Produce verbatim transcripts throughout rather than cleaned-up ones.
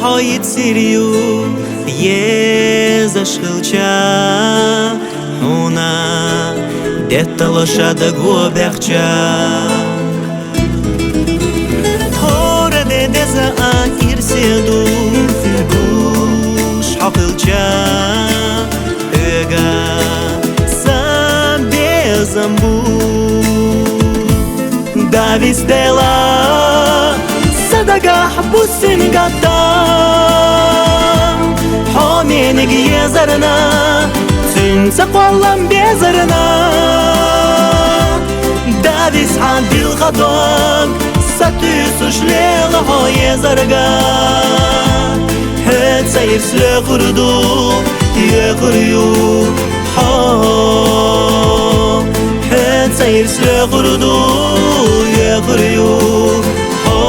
Хьо йицъир ю, езаш хилча, хьуна детталуш даго баьхча. ХӀора де деза а ирсе ду, гуш хьо хилча, хьоьга са безам бу. Давис дела, са дагахь буссинга тӀам. Хьо мениг езарна, цуьнца кхоллам безарна. Давис хьан дилха дог, сатуьйсуш лела хьо езарга. Хьоьца ирс лоьхур ду, йоьхур ю хьо. Хьоьца ирс лоьхур ду, йоьхур ю хьо.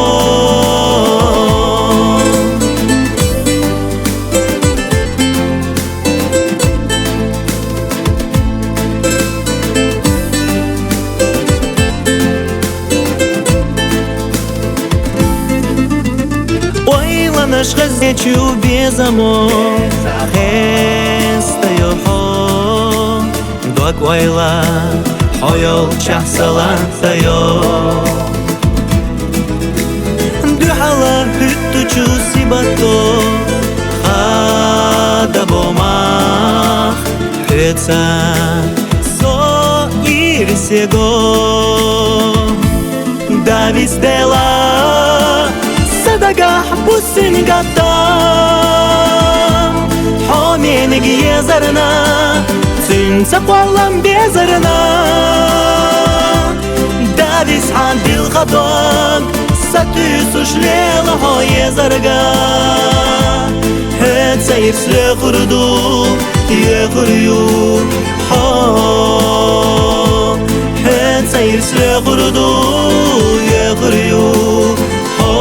Ойланаш хезачу безамо хестайо хьо. Дог ойла, хьо йолчахь салантайо. Дуьхьала хӀуьттучу сибато хадабо мах хьоьца со ирсего. Давис дела, са дагахь буссинга тӀам. Хьо мениг езарна, цуьнца кхоллам безарна. Давис хьан дилха дог, сатуьйсуш лела хьо езарга. Хьоьца ирс лоьхур ду, йоьхур ю хьо. Хьоьца ирс лоьхур ду, йоьхур ю хьо.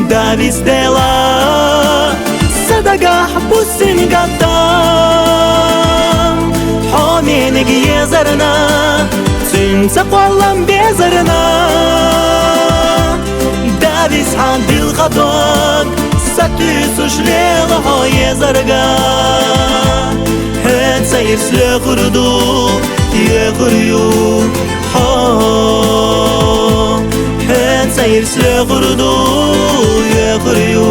Давис дела, са дагахь буссинга тӀам. Хьо мениг езарна, цуьнца кхоллам безарна. Давис хьан дилха дог, сатуьйсуш лела хьо езарга. Хьоьца ирс лоьхур ду, йоьхур ю хьо. Хьоьца ирс лоьхур ду, йоьхур ю